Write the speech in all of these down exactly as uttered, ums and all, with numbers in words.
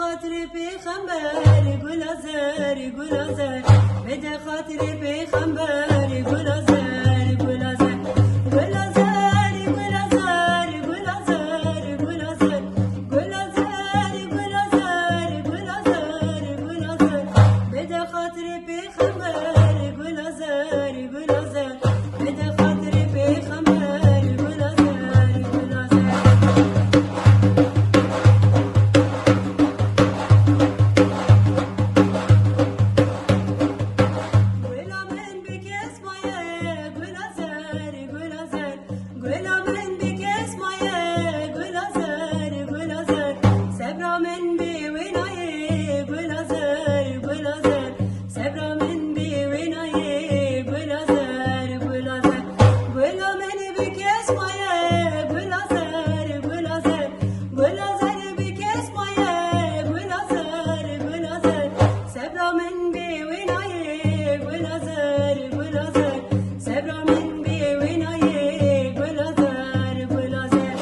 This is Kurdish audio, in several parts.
Xatirê pêxember Gulazer, Gulazer, bide xatirê pêxember Gulazer, Gulazer, Gulazer, Gulazer, Gulazer, Gulazer, Gulazer, Gulazer, Gulazer, Gulazer, bide xatirê pêxember Gulazer, Gulazer, bide xatirê pêxember Gulazer, Gulazer. Gula min bi kes maye, Gulazer, Gulazer. Gula min bi kes maye, Gulazer, Gulazer. Sebra min bi wê nayê, Gulazer, Gulazer. Sebra min bi wê nayê, Gulazer, Gulazer. Gula min bi kes maye, Gulazer, Gulazer. Gulazer bi kes maye, Gulazer, Gulazer. Sebra min bi wê nayê, Gulazer, Gulazer. Sebra min bi wê nayê, Gulazer, Gulazer.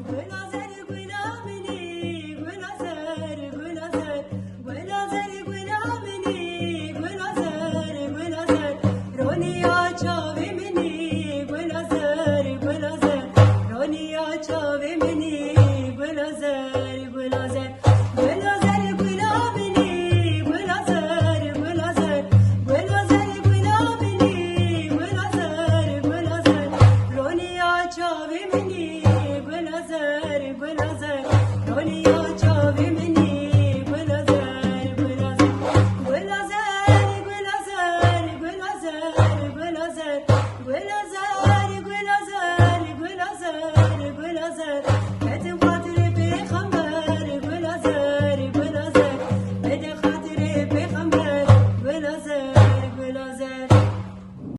Gulazer, gula min î, Gulazer, Gulazer. Gulazer, gula min î, Gulazer, Gulazer. Roniya çavê min î, Gulazer, Gulazer. Roniya çavê min î, Gulazer, Gulazer. Gulazer, gula min î, Gulazer, Gulazer. Gulazer, gula min î, Gulazer, Gulazer. Roniya çavê min î, Gulazer, Gulazer. Roniya çavê min î, Gulazer, Gulazer. Gulazer, Gulazer, Gulazer, Gulazer. Gulazer.